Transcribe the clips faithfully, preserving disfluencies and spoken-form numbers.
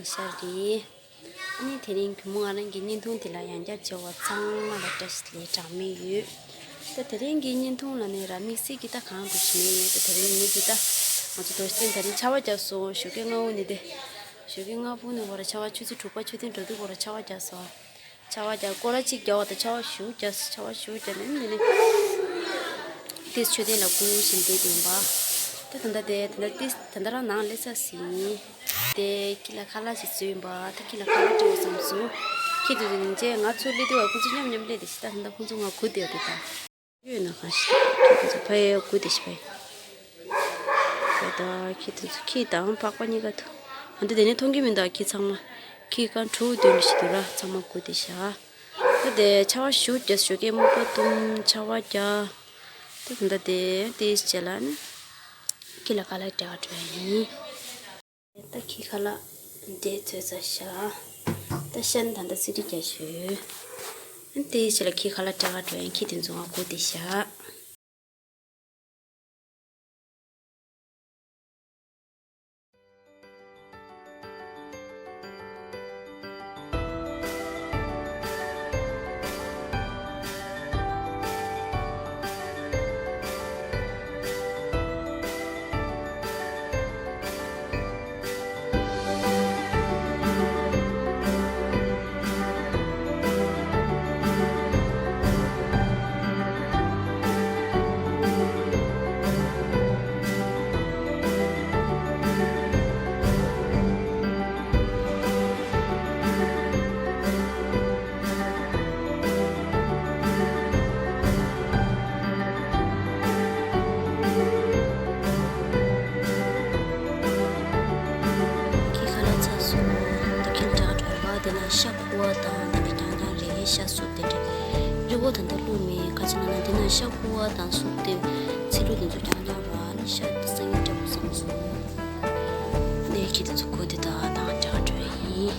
ཤར་རེད། ཨ་ནི་དེ་རིང་གུས་མོ་ང་རང་གི་བརྙན་ཐུང་དེ་ལ་ཡང་བསྐྱར་མཇལ་བ་ཚང་མ་ལ་བཀྲ་ཤིས་བདེ་ལེགས་གྲངས་མེད་ཡོད། ད་དེ་རིང་གི་བརྙན་ཐུང་ལ་ནི་ར་དམིགས་བསལ་གྱི་ད་གང་འདུག་ཞུ་ནས་ད་དེ་རིང་ངེད་ཀྱི་ད་ང་ཚོ་རྡོ་རྗེ་གདན་དེ་རིང་ཆར་པ་བརྒྱབ་སོང་། ཞོགས་ཀས་སྔ་པོ་ནས་དེ་ཞོགས་ཀས་སྔ་པོ་ནས་འོ་ར་ཆར་པ་ཆུ་ཚོད་དྲུག་པ་མཆོད་རྟེན་འགྲོ་དུས་འོ་ར་ཆར་པ་བརྒྱབ་སོང་། ཆར་པ་བརྒྱབ་སྐོར་ར་གཅིག་བརྒྱབ་པ་དང་ཆར་པ་ཞུ་བརྒྱབ་ཆར་པ་ཞུ་བརྒྱབ་ནས་ནི་ཏིས་མཆོད་རྟེན་ལ་སྐུ་བཞེངས་བསྡད་ཡིན་པ། ད་ད་ལྟ་དེ་ད་ལྟ་ཏིས་ད་ལྟ་རང་ནང་སླེབས་ས་ཟིན། དེ་ཁྱི་ལ་ཁ་ལག་ཞིག་བཟོས་ཡིན་པ། ད་ཁྱི་ལ་ཁ་ལག་སྤྲད་དགོས་བསམ་སོང་། ཁྱི་དེ་ཚོ་ཉིན་བྱེད་ང་ཚོ་སླེབས་དུས་ཁོ་ཚོ་མཉམ་མཉམ་སླེབས་དེ་ཞིག་ད་ད་ལྟ་ཁོ་ཚོ་ང་སྒུག་བསྡད་ཡོད་དེ་ད། ཡོད་ན་གང་ཞིག་ཁྱི་དེ་ཚོ་ཕ་ཡའི་སྒུག་བསྡད་ཤི་ཕ་ཡ། དེ་ད་ཁྱི་དེ་ཚོ་ཁྱི་དང་པགས་པ་གཉིས་ཀ་ཐུག་ང་ཚོ་དེ་ནས་མཐོང་གི་མི་འདུག་ཁྱི་ཚང་མ། ཁྱི་རྐང་དྲུག་བདུན་ཞིག་འདུག་ར་ཚང་མ་སྒུག་བསྡད་ཤག་ད་དེ་ཆར་པ་ཞུ་རྒྱག་ཞོགས་ཀས་སྨུག་པ་བཏུམ་ཆར་པ་རྒྱག་ད་ད་ལྟ་དེ་དེའི་རྗེས་ལ་ནི་ཁྱི་ལ་ཁ་ལག་སྤྲད་ག་འགྲོ་ཡ་ཡིན། ད་ཁྱི་ཁ་ལག་འདྲེས་ཚོད་ཚ་ཤ། ད་ཤ་ནི་ད་ལྟ་སི་རི་རྒྱག་ཞུ། དེའི་རྗེས་ལ་ཁྱི་ཁ་ལག་སྤྲད་ག་འགྲོ་ཡ་ཡིན། ཁྱི་དེ་ཚོ་ང་སྒུག་བསྡད་ཤག་ཁྱི་ཁ་ལག་ཚར་སོང་། ད་ཁྱི་ལ་སྤྲད་ག་འགྲོ་ཡ་ཡིན་པ། དེ་ན་ཤ་ཁུ་བ་དང་དེ་འདྲ་རྐྱང་རྐྱང་རེད། ཤ་སུབ་དེ་འདྲ་རི་བོ་ད་ལྟ་བླུགས་མེད། ག་ཅི་ན་ན་དེ་ན་ཤ་ཁུ་བ་དང་སུབ་དེ་ཚིལ་ལུ་དེ་ཚོ་རྐྱང་རྐྱང་ར་ནི་ཤ་སང་ཉིན་སྤྲད་དགོས་བསམ་སོང་། ནས་ཁྱི་དེ་ཚོ་སྒུག་བསྡད་ད་ད་ང་སྤྲད་ག་འགྲོ་ཡ་ཡིན།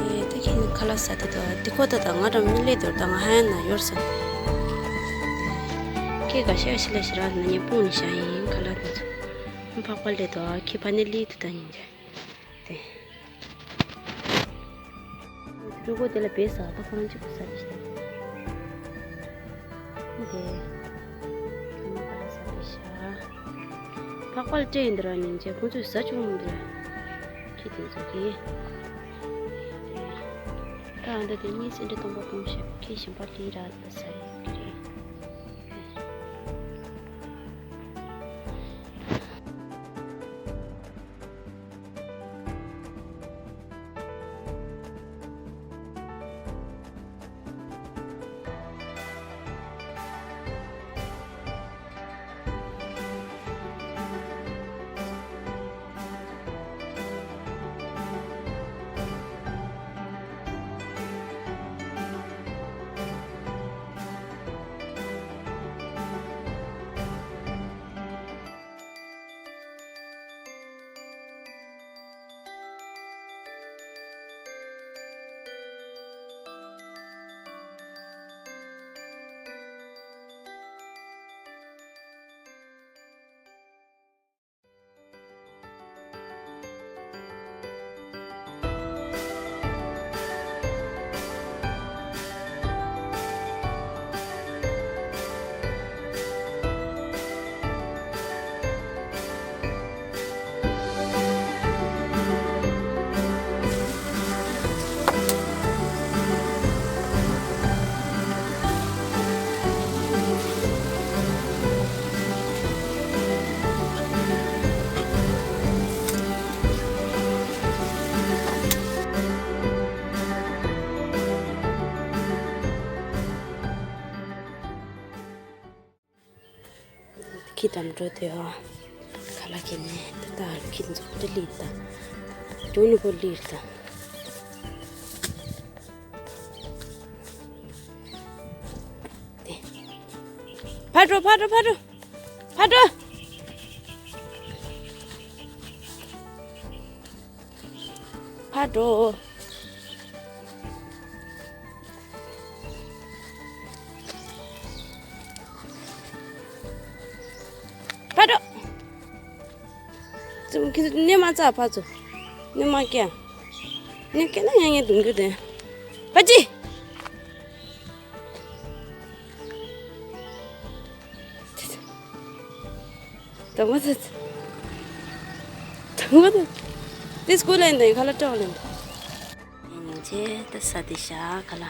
ཨེ་ད་ཁྱི་ནི་ཁ་ལག་ཟ་བསྡད་ད། དེ་ཁོ་ད་ད་ང་འགྲམ་ནི་སླེབས་འདུག་ད་ང་ཧ་ཡང་ན་ཡོར་སོང་། ཁྱི་ག་ཤ་ཤི་ལ་ཤི་ར་ན་ཉེ་སྤུངས་ནས་བཞག་ཡིན། ཁ་ལག་དེ་ཚོ་ཕག་པ་སླེབས་འདུག་ཁྱི་ཕ་ནི་སླེབས་འདུག་ད་ཉིན་རེ། དེ། ཕྲུ་གུ་དེ་ལ་བེ་ཟ་ད་ཁོ་རང་གཅིག་པུ་ཟ་དེ་ཤི་དེ། དེ། ཁྱི་མ་ག་ལ་ཟ་དེ་ཤ། ཕག་པ་ལ་སྤྲད་ཡིན་འདི་ར་ཉིན་བྱེད་ཁོང་ཚོས་ཟ་ཆོག་མི་འདུག་ཁྱི་དེ་ཚོ་གིས། དེ། ད་ཨ་འདི་དེ་གཉིས་སེ་འདྲ་སྟོང་པ་སྤུངས་ཤག་ཁྱི་གཞན་པ་ལི་ར་ད་ཟ་ཡིན་གི་རེད། ཁྱི་དམ་འགྲོ་དེ་ཨ། ཁ་ལག་ཁྱེར་ནས་ད་ལྟ་ཁྱི་འཛུགས་ཏེ་ལི་ད། ཇོ་ནུ་པོ་ལི་ད། དེ། ཕར་འགྲོ་ཕར་འགྲོ་ཕར་འགྲོ། ཕར་འགྲོ། ཕར་འགྲོ། ཕར་འགྲོ། ཙུམ་ཁྱེད་ཚོ་གནས་མ་ཚ་ཕར་ཚུར། གནས་མ་སྐྱེ། ངས་སྐད་ན་ཡང་ངས་རྡུང་རྒྱུ་དེ། པ་ཅི། དང་པོ་དེ། དང་པོ་དེ། དེ་སྐུ་ལེན་དེ་ཁ་ལ་སྤྲོག་ལེན་དེ། ཉིན་ཆེ་ད་ས་དེ་ཤ་ཁ་ལ།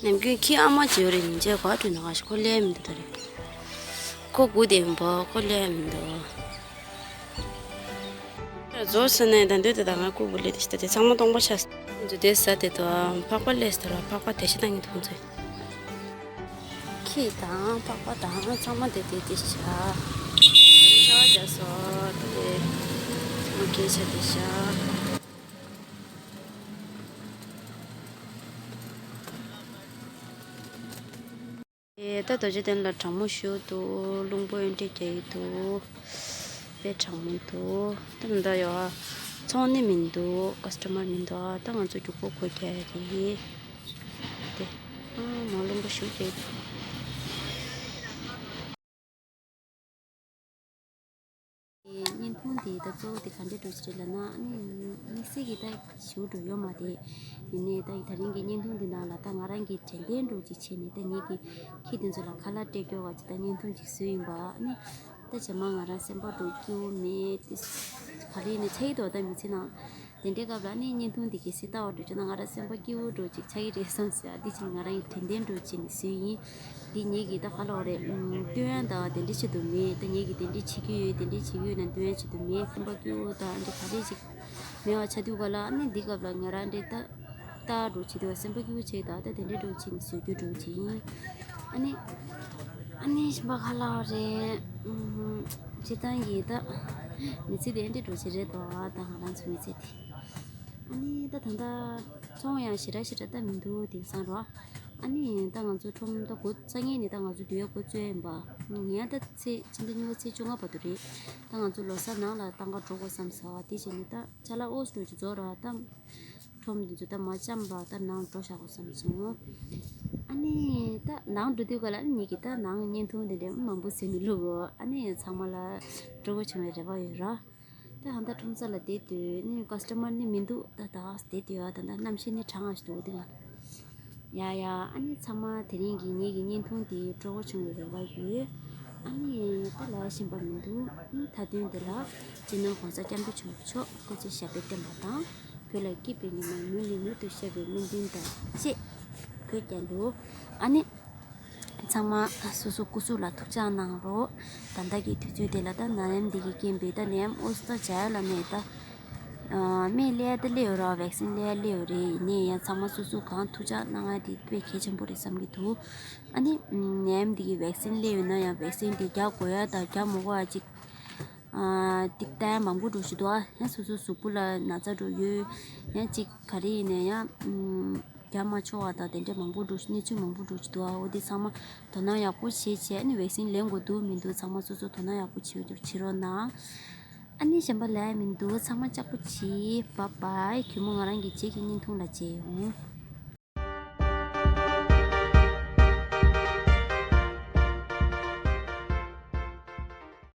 ནམ་རྒྱུན་ཁྱི་ཨ་མ་བྱེད་རེད། ཉིན་བྱེད་ག་དུས་ན་ང་ཞིག་ཁོ་ལས་མི་འདུག་ད་རེད། ཁོ་སྒུག་བསྡད་མི་འབོ་ཁོ་ལས་མི་འདུག་རྫོགས་ཟེར་ནས་ད་འདོད་དེ་ད་ང་ཁོ་སྒུག་ལས་དེ་ཤི་ད་དེ་ཚང་མ་སྟོང་པ་ཤ་ཟ་འདུག་དེ་ཟ་དེ་དུ་ཕག་པ་ལས་ཟེར་བ་ཕག་པ་དེ་ཤི་ད་ངི་ཐུང་ཚོད། ཁྱི་དང་ཕག་པ་དང་ཚང་མ་དེ་དེ་དེ་ཤ་ཆ་བ་རྒྱ་སོ་དེ་ཚང་མ་སྐད་ཆ་དེ་ཤ། ཨེ་ད་རྡོ་རྗེ་གདན་ལ་གྲང་མོ་ཞུ་འདུག་རླུང་བུ་ཨེ་འདྲས་རྒྱག་གི་འདུག་དཔེ་གྲང་མོ་འདུག་ད་མི་འདའ་ཡོ། ཚོང་ནི་མི་འདུག་ཀ་སི་ཏ་མར་མི་འདུག་ད་ང་ཚོ་རྒྱུག་པོ་གོ་རྒྱག་ཡ་རེད། དེ་ཨ་མ་རླུང་བུ་ཞུ་རྒྱག་གི་འདུག་བརྙན་ཐུང་འདི་ད་གཙོ་བོ་དེ་ག་འདྲས་འགྲོ་གི་རེད་ལབ་ན། ཨ་ནི་དམིགས་བསལ་གྱི་ད་ཞུ་འགྲོ་ཡོད་མ་རེད། ཡིན་ནའི་ད་ད་རིང་གི་བརྙན་ཐུང་འདི་ནང་ལ་ད་ང་རང་གི་དྲན་རྟེན་འགྲོ་ཅིག་བྱས་ནས་ད་ངེད་ཀྱི་ཁྱི་དེ་ཚོ་ལ་ཁ་ལག་སྤྲད་སྐྱོར་བ་ཅིག་ད་བརྙན་ཐུང་ཅིག་བཟོས་ཡིན་པ། ཨ་ནི་ད་རྗེས་མ་ང་རང་སེམས་པ་འགྲོ་སྐྱིད་པོ་མེད་དེ་ག་རེ་ཡིན་ནའི་ཆ་ཡི་དོ་ད་མི་ཚེ་ནང་། དེ་འདྲའི་སྐབས་ལ་ནི་བརྙན་ཐུང་འདི་གལ་སྲིད་ལྟ་བར་འགྲོ་རྒྱུ་ན་ང་རང་སེམས་པ་སྐྱིད་པོ་འགྲོ་ཅིག་ཆགས་ཀྱི་རེད་བསམ་ཟེར། ཨ་འདི་ཕྱིན་ང་རང་གི་དྲན་རྟེན་འགྲོ་ཅིག་ནི་བཟོས་ཡིན། འདི་ངེད་ཀྱི་ད་ག་ལོག་རེད། ཨུམ། སྟོན་ཡ་ད་དེ་འདྲའི་ཆེད་དུ་མེད། ད་ངེད་ཀྱི་དེ་འདྲའི་བྱེད་ཀྱི་ཡོད་དེ་འདྲའི་བྱེད་ཀྱི་ཡོད་ན་སྟོན་ཡ་ཆེད་དུ་མེད། སེམས་པ་སྐྱིད་པོ་ད་འདི་ག་རེ་ཞིག་མེད་པ་ཆགས་དུས་ག་ལ་ཨ་ནི་འདི་སྐབས་ལ་ང་རང་འདྲའི་ད་ལྟ་འགྲོ་ཆེད་དུ་སེམས་པ་སྐྱིད་པོ་ཆེ་ད་ད་དེ་འདྲའི་འགྲོ་ཅིག་ནི་བཟོས་རྒྱུ་འགྲོ་ཅིག་ཡིན། ཨ་ནི། ཨ་ནི་གཞན་པ་ག་ལ་བ་རེད། ཨུམ། སྤྱིར་བཏང་གི་ད་མི་ཚེ་དེ་འདྲ་འགྲོ་ཆེད་རེད་དོ། ད་ང་རང་ཚོ་མི་ཚེ་དེ། ཨ་ནི་ད་ད་ལྟ་ཚོང་ཡང་ཞེ་དྲག་ཞེ་དྲག་ད་མི་འདུག་དེང་སང་རོ། ཨ་ནི་ད་ང་ཚོ་ཁྲོམ་ད་འགོ་སང་ཉིན་ནས་ད་ང་ཚོ་འདུལ་ཡ་འགོ་བཙུགས་ཡིན་པ། ངས་ད་ཚེས་ཕྱི་ཟླ་གཉིས་པ་ཚེས་བཅོ་ལྔ་བར་དུ་རེད། ད་ང་ཚོ་ལོ་གསར་ནང་ལ་ཏང་ག་འགྲོ་དགོས་བསམ་ཟེར་བ་དེ་བྱས་ནས་ད་ཅ་ལག་ཨོ་སི་འགྲོ་ཅིག་རྫོགས་ར་ད། ཁྲོམ་འདི་ཚོ་ད་མ་འཆམ་པ་ད་ནང་འགྲོ་བཞག་དགོས་བསམ་སོང་། ཨ་ནི་ད་ནང་འགྲོ་དུས་ག་ལ་ཨ་ནི་ངེད་ཀྱི་ད་ནང་བརྙན་ཐུང་འདི་འདྲ་མང་པོ་བཟོས་ནས་བླུག་གོ་ཨ་ནི་ཚང་མ་ལ་སྤྲོ་པོ་བྱུང་བའི་རེ་བ་ཡོད་ར། ད་ཧང་ད་ཁྲོམ་ས་ལ་བསྡད་དུས་ནི་ཀ་སི་ཊ་མར་ནི་མི་འདུག་ད་ད་བསྡད་དུས་ཨ་ད་ད་གནམ་གཤིས་ནི་གྲང་ང་ཞིག་འདུག་དེ་ང་། ཡ་ཡ་ཨ་ནི་ཚང་མ་དེ་རིང་གི་ངེད་ཀྱི་བརྙན་ཐུང་འདི་སྤྲོ་པོ་བྱུང་བའི་རེ་བ་ཡོད། ཨ་ནི་ད་ལ་ཞིམ་པ་མི་འདུག་ཨ་ནི་མཐའ་དོན་འདི་ལ་སྤྱི་ནོར་གོང་ས་སྐྱབས་མགོན་ཆེན་པོ་མཆོག་སྐུ་ཚེ་ཞབས་པད་བརྟན་པ་དང་། བོད་ལ་སྐྱིད་པའི་ཉི་མ་མུ་ནས་མུ་མཐུད་ཤར་བའི་སྨོན་འདུན་དང་བཅས་གུས་བཀུར་འདུག་ཨ་ནི། ཚང་མ་སོ་སོ་སྐུ་གཟུགས་ལ་ཐུགས་ཅག་གནང་རོགས། ད་ལྟ་གི་དུས་ཚོད་དེ་ལ་ད་ནད་ཡམས་འདི་གི་རྐྱེན་པས་ད་ནད་ཡམས་ཨོ་སི་ད་བྱ་ཡ་ལ་མེད་ད། སྨན་ལས་ད་སླེབས་ཡོད་ར་བེག་སིན་ལས་སླེབས་ཡོད་རེད། ཡིན་ནའི་ཡང་ཚང་མ་སོ་སོ་གང་ཐུགས་ཅག་གནང་ཡ་དེ་དཔེ་གལ་ཆེན་པོ་རེད་བསམ་གྱི་འདུག་ཨ་ནི། ནད་ཡམས་འདི་གི་བེག་སིན་སླེབས་ཡོད་ན་ཡང་བེག་སིན་དེ་རྒྱག་དགོས་ཡ་ད་རྒྱག་མ་དགོས་ཡ་ཅིག་ཨ། ཏིག་ཏའི་མང་པོ་འགྲོ་བཞིན་འདུག་ཨ་ཡང་སོ་སོའི་གཟུགས་པོ་ལ་ན་ཚ་འགྲོ་ཡོད། ཡང་ཅིག་ག་རེ་ཡིན་ནའི་ཡང་། ཨུམ། རྒྱག་མ་ཆོག་པ་དང་དེ་འདྲ་མང་པོ་འགྲོ་བཞིན་གནས་ཚུལ་མང་པོ་འགྲོ་བཞིན་འདུག་ཨ་འོ་དེ་ཚང་མ་དོ་སྣང་ཡག་པོ་བྱེད་བྱས་ཨ་ནི་བེག་སིན་ལེན་དགོས་འདུག་མི་འདུག་ཚང་མ་སོ་སོ་དོ་སྣང་ཡག་པོ་བྱེད་རོགས་གནང་། ཨ་ནི་གཞན་པ་ལས་མི་འདུག་ཚང་མ་ལྕགས་པོ་གྱིས་བཱའི་བཱའི། གུས་མོ་ང་རང་གི་རྗེས་ཀྱི་བརྙན་ཐུང་ལ་མཇལ་ཡོང་།